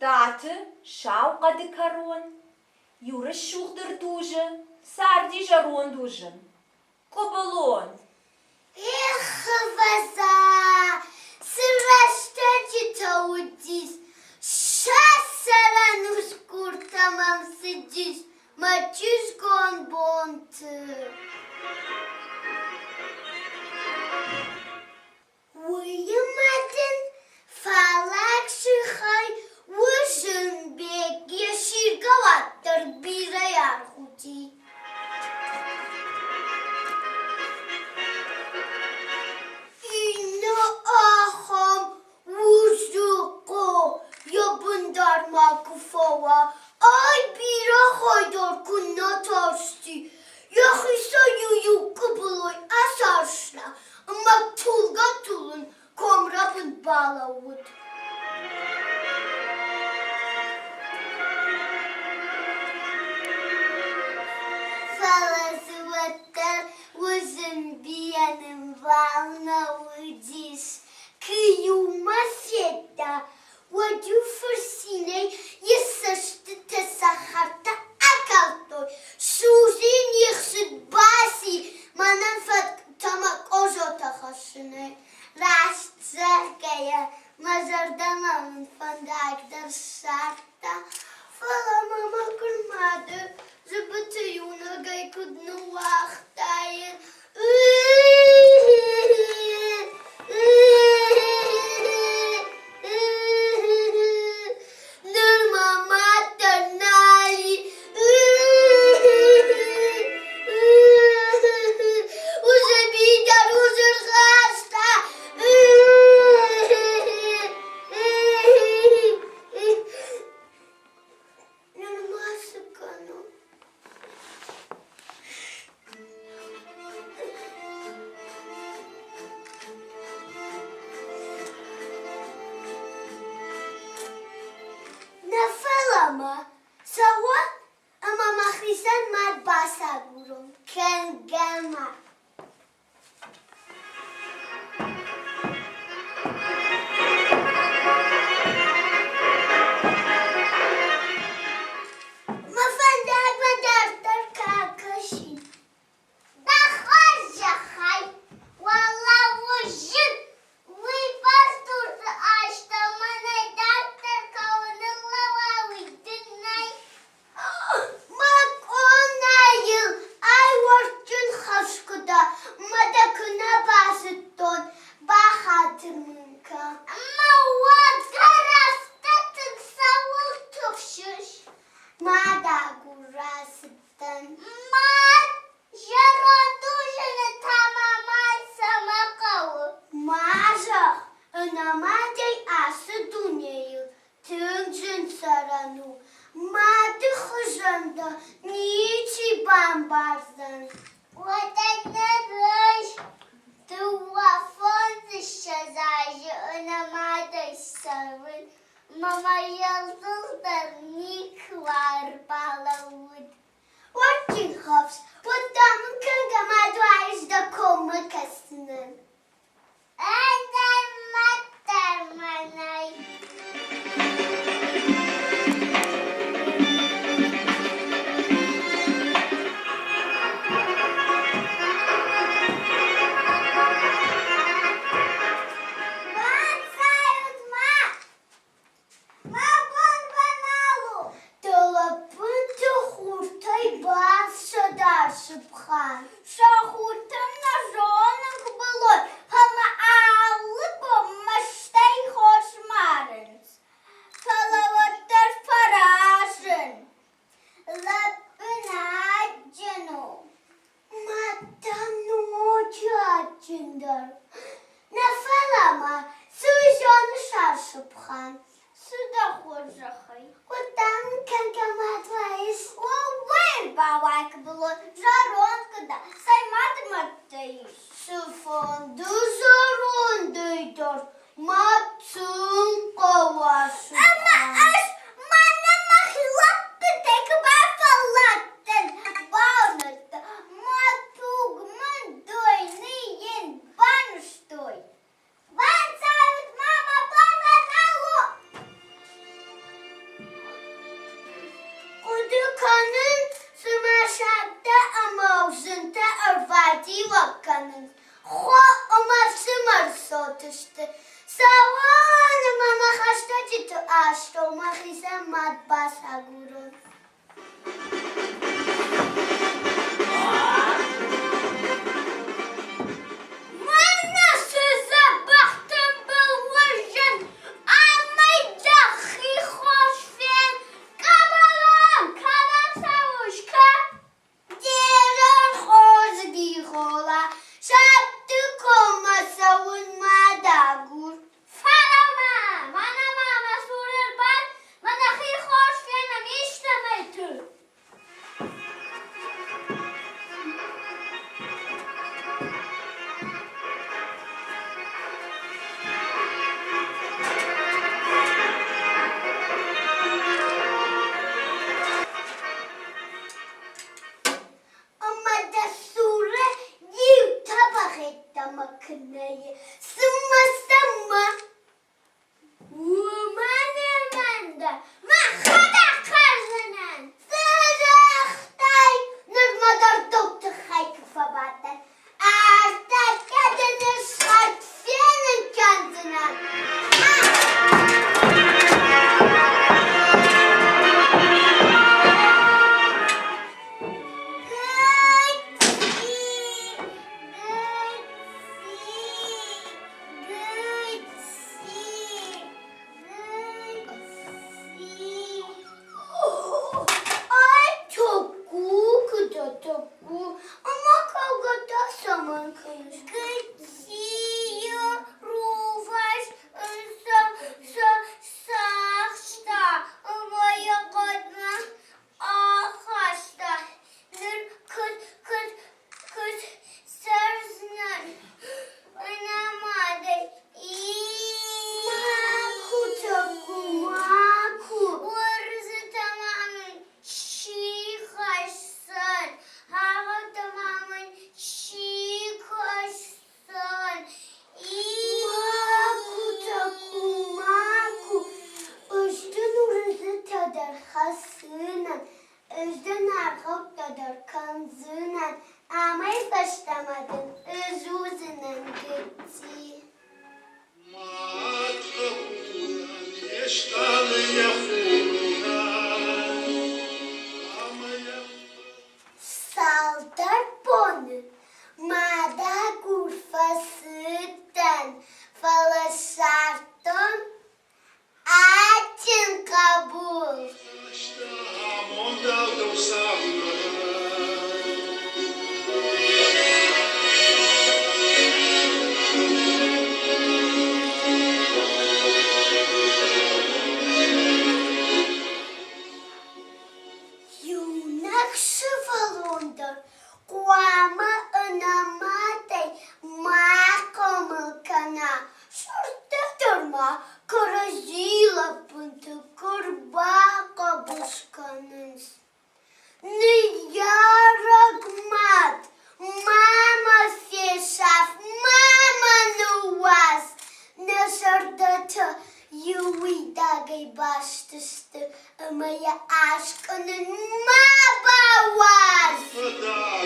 Куырттаты сау хъӕды кӕрон иу рӕсугъд ӕрдузы царди зӕронд уызын, Къуыбылон. Эх, ӕвӕдза, цы рӕстӕджытӕ уыдис, сӕ сӕрӕн усгуртӕ мӕм цыдис мӕ чызгон бонты. Уыимӕ дын фаллаг сыхӕй Уызынбег йӕ сиргӕ уӕддӕр бирӕ аргъуыди. Иннӕ ахӕм Уызыхъо йӕ бындар ма куы фӕуа, ай бирӕ хайдӕр куыннӕ тарсти, йӕхицӕй-иу иу къуыбылой ацарста ӕмӕ тулгӕ-тулын комрӕбын балӕууыд. Фӕлӕ дзы уӕддӕр Уызынбийӕн ӕмбал нӕ уыдис. Куы-иу мӕ федта, уӕд-иу фырцинӕй йӕ цӕстытӕ цӕхӕртӕ акалдтой, судзин ихсыд баци мӕнӕн фӕтк тамакъозотӕ хӕссынӕй. Раст зӕгъгӕйӕ, мӕ зӕрдӕмӕ мын фӕндаг дӕр ссардта, фӕлӕ мӕ мӕгуыр мады зыбыты иунӕгӕй куыд ныууагътаин. Ныр мӕ мад дӕр нал и. Уызӕби дӕр узырхаста. Ныр ма цы кӕнон? Нӕ фӕлӕ ма цӕуон ӕмӕ мӕхицӕн мад бацагурон, кӕнгӕ мад. Мӕ фӕндагмӕ дарддӕр кӕ кӕсин. Дӕ хорзӕхӕй, уӕлӕ уызын, уый бӕрц астӕу мӕнӕй дарддӕр кӕуы ныллӕууа, уый дын нӕй. Мӕ къонайыл айуӕрдджын хӕсгуытӕ мӕ дӕ куы нӕ базыдтон, бахатыр мын кӕн. Ӕмӕ уӕддӕр афтӕ тынг цӕуыл тыхсыс? Мад агур рацыдтӕн. Мад! Зӕронд узыны та ма мад цӕмӕ хъӕуы? Ма зӕгъ, ӕнӕмадӕй ацы дунейыл Тынг зын цӕрӕн у, мады хуызӕн дӕ ничи бамбардзӕн. Уӕдӕ ныр ӕз 52 азы ӕнӕ мадӕй цӕрын, мӕ мӕ зӕрдыл дӕр никуы ӕрбалӕууыд. Уӕдджын хӕфс, уӕдта мын кӕнгӕ мад уаис дӕ коммӕ кӕсынӕн. Ӕндӕр маддӕр мӕнӕй. Банцайут-ма! Мӕ бон банал у! Дӕлӕбынты хуртӕй бафсӕда сыпхан. Сӕ хуртӕм нӕ зонын къуыбылой, фӕлӕ алы бон мӕстӕй хорз марынц. Фӕлӕ уӕддӕр фӕразын. Лӕппын адджын у. Мадта ноджы адджындӕр. Нӕ фӕлӕ ма цы зоныс Арсыпхан? Цы дӕ хорзӕхӕй? Уыдтам кӕнгӕ мад уаис. Уӕууӕй, ӕрбауай кыбылон, зӕронд куы дӕ, цӕй мады мӕрдтӕ ис? Цыфӕнды зӕрондӕй дӕр мад тынг хъӕуы Арсыпхан. Ӕмӕ ӕз мӕнӕ мӕхи лӕппынтӕй куы бафӕлладтӕн, бауырныдта, мӕ туг мын дойныйӕн банызтой. Банцайут ма, мӕ бон нал у! дӕр кӕндзынӕн, амӕй фӕстӕмӕ дын ӕз уыдзынӕн гыцци. Мад хъӕбулӕн йе стъалы йӕ хурӕн ӕмӕ йӕ Цалдӕр боны мадагур фӕцыдтӕн, фӕлӕ ссардтон адджын хъӕбул. Фӕстӕ амондау дӕу цармӕ. Иунӕг сывӕллон дӕр хъуамӕ ӕнӕмӕтӕй ма хъомыл кӕна, сырдтӕ дӕр ма кӕрӕдзийы лӕппынты куы рбахъӕбыс кӕнынц. Ныййарӕг мад, ма мӕ фесаф, ма мӕ ныууадз, нӕ зӕрдӕтӕ иу уидагӕй баст сты ӕмӕ йӕ аскъуынын ма бауадз! Фӕдӕ.